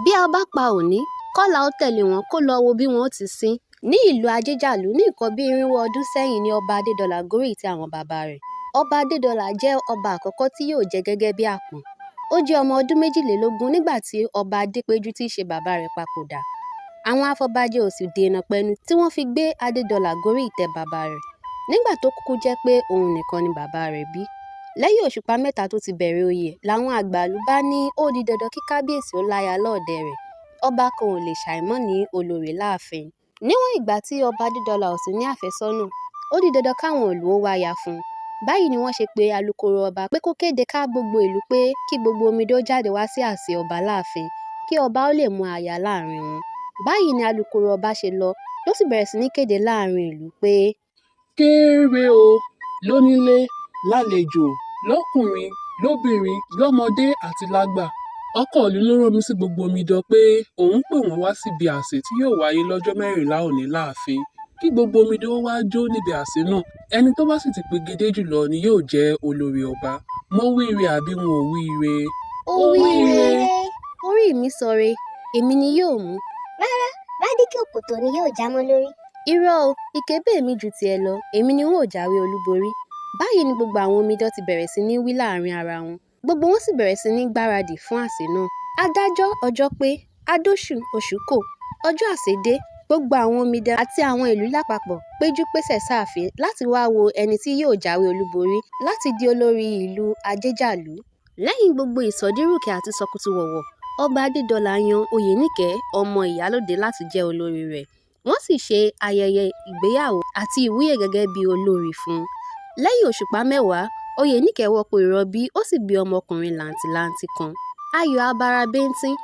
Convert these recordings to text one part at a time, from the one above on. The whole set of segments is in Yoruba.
Bí a bá pa òní, kọ́lá ó tẹ̀lé wọn kó lọ́ọ́ wo bí wọ́n ó ti sin ín. Ní ìlú Ajéjàlú ní nǹkan bíi irínwó ọdún sẹ́yìn ni Ọba Adédọlà gorí ìtẹ́ àwọn bàbá rẹ̀. Ọba Adédọlà jẹ́ ọba àkọ́kọ́ tí yóò jẹ gẹ́gẹ́ bí àpọ́n. Ó jẹ́ ọmọ ọdún 22 nígbà tí Ọba Adépéjú tí í ṣe bàbá rẹ̀ papòdà. Àwọn afọbajẹ ò sì dènà pẹnu tí wọ́n fi gbé Adédọlà gorí ìtẹ́ bàbá rẹ̀ nígbà tó kúkú jẹ́ pé òun nìkan ni bàbá rẹ̀ bí. Lẹ́yìn òṣùpá mẹ́ta tó ti bẹ̀rẹ̀ oyè làwọn àgbà ìlú bá ní ó di dandan kí kábíyèsí ó láya lọ́ọ̀dẹ̀ rẹ̀. Ọba kan ò lè ṣàìmọ́ ní olórí láàfin. Níwọ̀n ìgbà tí Ọba Adédọlà ò sì ní àfẹ́sọ́nà, ó di dandan káwọn ìlú ó wáya fún un. Báyìí ni wọ́n ṣe pe alūkkóró ọba pé kó kéde ká gbogbo ìlú pé kí gbogbo omidan ó jáde wá sí àsè ọba láàfin kí ọba ó lè mú aya láàrin wọn. Báyìí ni alūkkóró ọba ṣe lọ ló sì bẹ̀rẹ̀ sí ní kéde láàrin ìlú pé. Kéré o lónílé lálejò, lọ́kùnrin lóbìnrin, lọ́mọdé àti lágbà. Ọkọ ìlú ló rán mi sí gbogbo omidan pé òun pè wọ́n wá síbi àsè tí yóò wáyé lọ́jọ́ 14 òní láàfin, kí gbogbo omidan ó wáá jó níbi àsè náà. Ẹni tó bá sì ti pegedé jù lọ ni yóò jẹ́ olórí ọba. Mo wíire àbí n ò wíire? Ó wíire. Orí mi sọre, èmi ni yóò mú. Rárá, Rádíkì òkòtó ni yóò já mọ́ lórí. Irọ́ o, ìkébè mi ju tiẹ̀ lọ, èmi ni n óò jáwé olúborí. Báyìí ni gbogbo àwọn omidan ti bẹ̀rẹ̀ sí ní wí láàrin ara wọn. Gbogbo wọn sì bẹ̀rẹ̀ sí ní gbáradì fún àsè náà. Adájọ́ ọjọ́ pé, adóṣù oṣù kò, ọjọ́ àsè dé, gbogbo àwọn omidan àti àwọn ìlú lápapọ̀ péjú pésẹ̀ sáàfin láti wáá wo ẹni tí yóò jáwé olúborí láti di olórí ìlú Ajéjàlú. Lẹ́yìn gbogbo ìsọdírùkẹ̀ àti sọkútù wọ̀wọ̀, Ọba Adédọlà yan Oyènìkẹ́ ọmọ ìyálóde láti jẹ́ olórí rẹ̀. Wọ́n sì ṣe ayẹyẹ ìgbéyàwó àti ìwúyè gẹ́gẹ́ bí olórí fún un. Lẹ́yìn òṣùpá mẹ́wàá, Oyènìkẹ́ wọpo ìrọbí ó sì bí ọmọkùnrin làǹtìlanti kan. Ayọ̀ abara bíntín,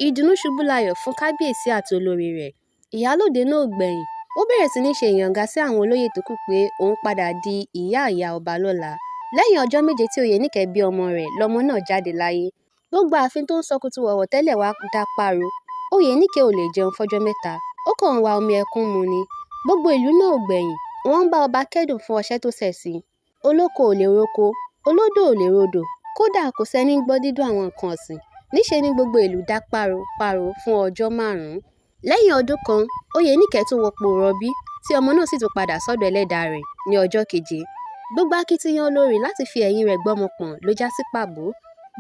ìdùnnú ṣubú layọ̀ fún kábíyèsí àti olórí rẹ̀. Ìyálóde náà ò gbẹ̀yìn, ó bẹ̀rẹ̀ sí ní ṣe ìyànga sí àwọn olóyè tó kù pé òun padà di ìyá ìyá ọba lọ́la. Lẹ́yìn ọjọ́ 7 tí Oyènìkẹ́ bí ọmọ rẹ̀ lọmọ náà jáde láyé. Gbogbo ààfin tó ń sọkútù wọ̀wọ̀ tẹ́lẹ̀ wá dá páro. Oyènìkẹ́ ò lè jẹun fọ́jọ́ mẹ́ta, ó kàn ń wa omi ẹkún mu ni. Gbogbo ìlú náà ò gbẹ̀yìn, wọ́n ń bá ọba kẹ́dùn fún ọṣẹ́ tó ṣẹ̀ sí i. Olóko ò lè roko, olódò ò lè rodò, kódà kò sẹ́ni gbọ́ dídún àwọn nǹkan ọ̀sìn. Níṣe ni gbogbo ìlú dá páro páro fún ọjọ́ 5. Lẹ́yìn ọdún kan, Oyènìkẹ́ tún wọpo ìrọbí tí ọmọ náà sì tún padà sọ́dọ̀ ẹlẹ́dàá rẹ̀ ní ọjọ́ keje. Gbogbo akitiyan olórí láti fi ẹ̀yìn rẹ̀ gbọ́mọ pọ̀n ló já sí pàbó.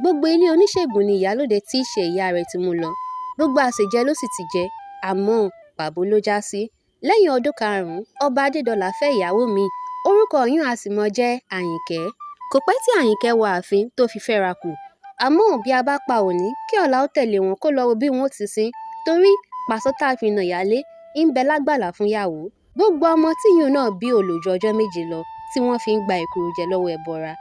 Gbogbo ilé oníṣègùn ni ìyálóde tí í ṣe ìyá rẹ̀ ti mú lọ. Gbogbo àsèjẹ ló sì ti jẹ, àmọ́ pàbó ló já sí. Lẹ́yìn ọdún 5, Ọba Adédọlà fẹ́ ìyàwó míì, orúkọ ọ̀yún a sì mọ́ jẹ́ Àyìnkẹ́. Kò pẹ́ tí Àyìnkẹ́ wọ ààfin tó fi fẹ́ra kù. Àmọ́ bí a bá pa òní, kí ọ̀la ó tẹ̀lé wọn kó lọ wo bí wọ́n ó ti sin ín, torí pàṣán tá a fi na ìyálé ń bẹ lágbàlá fún ìyàwó. Gbogbo ọmọ tíyùn náà bí ò lò ju ọjọ́ 7 lọ tí wọ́n fi ń gba èkùrú jẹ lọ́wọ́ ẹbọra.